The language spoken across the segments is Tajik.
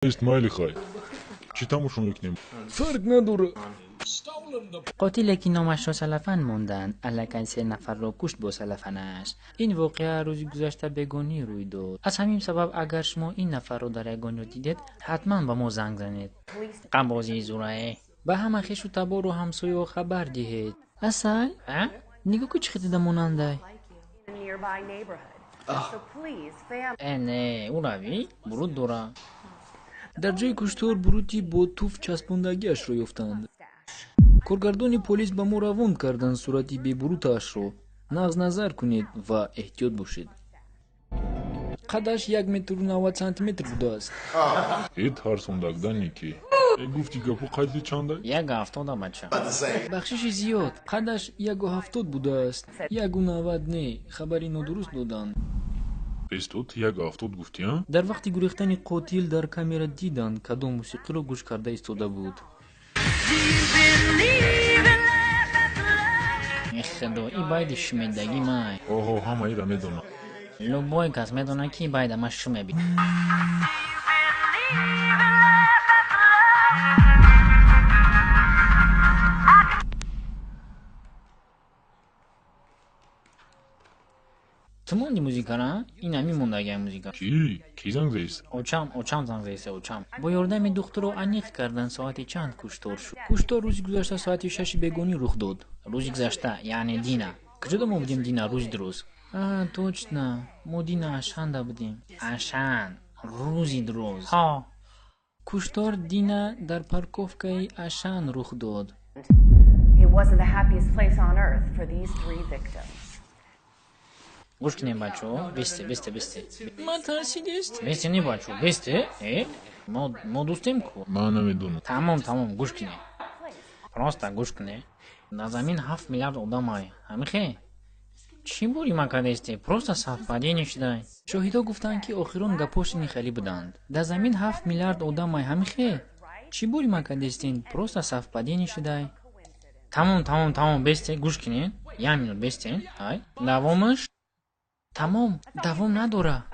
Нест, майли, хай. Чӣ тамошо мекунем? Фарқ надорад. Қотиле, ки номашро Салафан монданд, аллакай се нафарро кушт бо салафанаш. Ин воқеа рӯзи гузашта бегонӣ рӯй дод. Аз ҳамин сабаб, агар шумо ин нафарро дар ягон ҷо дидед, ҳатман ба мо занг занед. Қабозии зурае. Ба ҳама хешу табору ҳамсоёҳо хабар диҳед. Асал? А? Нигоҳ ку, чӣ хел монандай. Э, не, ӯ равӣ, бурут дора. Дар ҷои куштор бурути бо туф часпондагиашро ёфтанд. Коргардони полис ба мо равон карданд сурати бебурутаашро. Нағз назар кунед ва эҳтиёт бошед. Қадаш 1 метру 90 сантиметр будааст. Э, тарсондагдане ки. Э, гуфти гапу, қадди чанда? 1,70, бача. Бахшиши зиёд, қадаш 1,70 будааст, 1,90 не, хабари нодуруст доданд. Бесто, ту 1,70 гуфтӣ, а? Дар вақти гурехтани қотил дар камера диданд, кадом мусиқиро гӯш карда истода буд. Э, худо, и байди шумедагӣ май. Оҳо, ҳама ира медонам. Любой кас медонад, ки байда ма шумеби. Ту монди музикара? Ин ҳамин мондагиай музика. Кӣ? Кӣ занг заист? Очам, очам занг заиста, очам. Бо ёрдами духтуро аниқ кардан, соати чанд куштор шуд. Куштор рӯзи гузашта соати 6-и бегонӣ рух дод. Рӯзи гузашта, яъне дина. Куҷода мо будем дина, рӯзи дурӯз? А, точно, мо дина Ашанда будем. Ашан, рӯзи дурӯз. Ҳо. Куштор дина дар парковкаи Ашан рух дод. It wasn't the happiest place on earth for these three victims. Гӯш кунем, бачаҳо, бисте, бисте, бисте. Ман тарсидест. Бисте, не, бачаҳо, бисте. Э, мо дӯстем ку. Ман намедонам. Тамом, тамом, гӯш кунем. Просто гӯш кунем. Дар замин 7 миллиард одам ай. Ҳамихе? Чӣ бури ма кардесте? Просто совпадение шудай. Шоҳидҳо гуфтанд, ки охирон гапҳош ини хелӣ буданд: дар замин 7 миллиард одам ай, ҳамихе? Чӣ бури ма кардестин? Просто совпадение шудай. Тамом, тамом, тамом, бесте, гӯш кунед. Як минут бесте. Ай. Давомаш? Тамом, давом надора.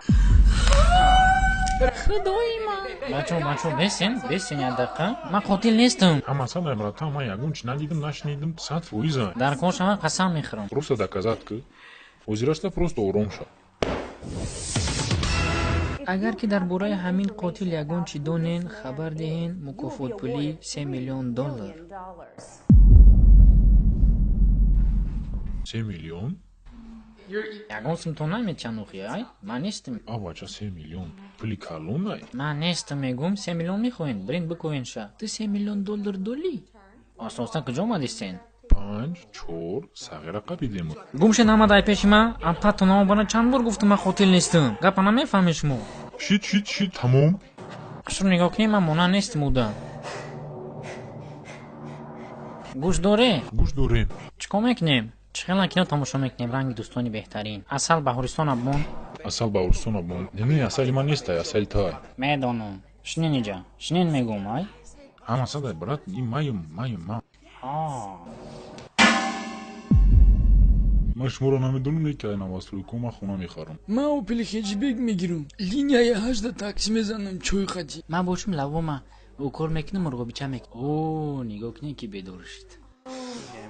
Худои ман. Бачаҳо, бачаҳо, бестен, бестен як дақиқа. Ман қотил нестам. Ҳама садай, братан, ман ягон чи надидам, нашунидам, 100%. Дар кор шава, қасам мехӯрам. Просто доказать ки. Ҳозирашта просто ором шав. Агар ки дар бораи ҳамин қотил ягон чӣ донен, хабар диҳен, мукофотпулӣ 3 миллион доллар. 3 миллион? Ягон сумтон наметиҳанд охи, ай? Ман нестам. А, бача, 3 миллион. Пули калон ай. Ман нестам, мегӯм, 3 миллион мехоҳем, бирин бикӯвен ша. Ту 3 миллион доллар долӣ? Оста оста куҷо омадистен? Панҷ, чор, сағира қапидем. Гум шед ҳама дай пеши ман, апатон обана, чанд бор гуфтам, ман қотил нестам. Гапа намефаҳмед шумо. Шит, шит, шит, тамом. Шуро нигоҳ кунед, ман монанд нестам уда. Гӯш доре? Гӯш дорем. Чӣ кор мекунем? Чӣ хела кино тамошо мекунем? Ранги дӯстони беҳтарин. Асал Баҳористон абмон. Асал Баҳористон абмон. Не, асали ман нестай, асали тай. Медонам. Шинен иҷа. Шинен мегӯм, ай. Ҳама садай, брат, ин маем, маем, ма. Ҳо. Ман шуморо намедонам, не ки ай новостройка ман хона мехарам. Ман Опел хэтчбек мегирам, линияи 8-да такси мезанам, чой хати. Ман бошум лавома укор мекунам, мурғобича мек. О, нигоҳ кунед, ки бедор шуд.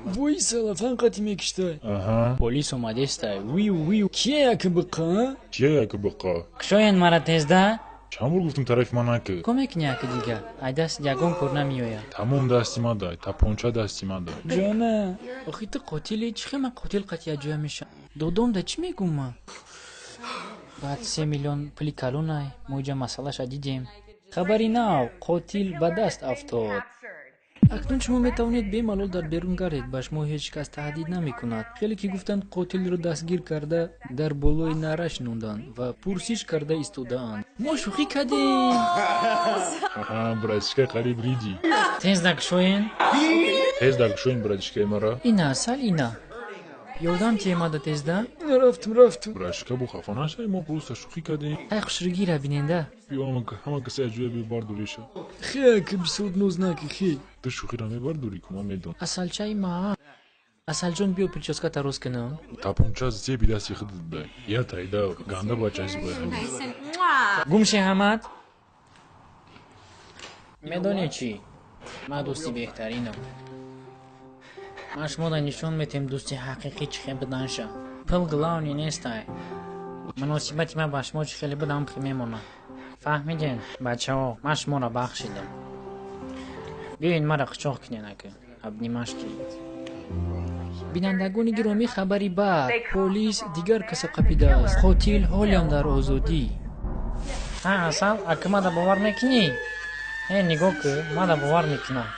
Вои, салафан қати мекиштай. Аҳа. Полис омадестай. Виу, виу. Кия яки биқа? Кия яки биқа? Кушоен мара тезда. Чанд бор гуфтам, тарафи ман наки. Ко мекунӣ, яки дига? Ай даст ягон кор намеояд. Тамом, дасти ман дай, тапонча дасти ман дай. Ҷона, охи ту қотили, чӣ хел ман қотил қати якҷоя мешавам? Додом да чӣ мегӯм ман? Баъд 3 миллион пули калонай, мо иҷа масъалаша дидем. Хабари нав, қотил ба даст афтод. Акнун шумо метавонед бемалол дар берун гардед, ба шумо ҳеҷ кас таҳдид намекунад. Хеле ки гуфтанд, қотилро дастгир карда, дар болои нараш нонданд ва пурсиш карда истодаанд. Мо шӯхӣ кардем. Аҳа, братишка, қариб риди. Тез дакушоен. Тез дакушоен, братишкаи мара. Ина, асал, ина, ёрдам тиемада тезда. Ина, рафтум, рафтум. Братишка, бо хафа нашавӣ, мо просто шӯхӣ кардем. Ай, хушрӯгира биненда. Биё, ҳама касе аҷоя бардориша. Хе, ки бисёр ноз наки, хе. Ту шӯхиро мебардорӣ ку, ман медонам. Асалчаи ма, асалҷон, биё, прическата рост кунам. Тапонча зеби дасти худат дай. Я тайда ганда бачаси бояд. Гум ше ҳамат. Медонед чӣ? Ман дӯсти беҳтаринам. Ман шумода нишон метем, дӯсти ҳақиқӣ чӣ хел буданша. Пул главный нестай. Муносибати ман ба шумо чӣ хеле будам, хел мемонад. Фаҳмиден, бачаҳо? Ман шуморо бахшидам. Биёед, маро қучоқ кунед, ака, обнимашки. Бинандагони гиромӣ, хабари бад: полис дигар каса қапидааст. Қотил ҳолиам дар озодӣ. Ҳа, Асал, ака, мада бовар мекунӣ? Э, нигоҳ кӯ, мада бовар мекунам.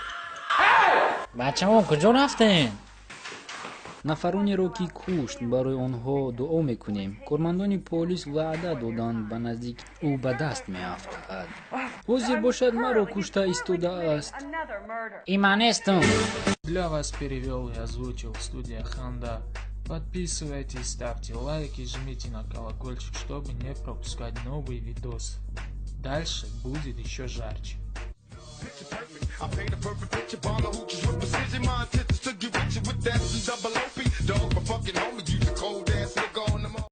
Бачаҳо, куҷо рафтем? Нафаронеро, ки кушт, барои онҳо дуо мекунем. Кормандони полис ваъда доданд, ба наздик ӯ ба даст меафтад. Ҳозир бошад, маро кушта истодааст. Another murder. И ман нестам. Для вас перевел и озвучил студия Ханда. Подписывайтесь, ставьте лайки, жмите на колокольчик, чтобы не пропускать новые видосы. Дальше будет еще жарче. Picture perfect. I paint a perfect picture. Bomb the hooches with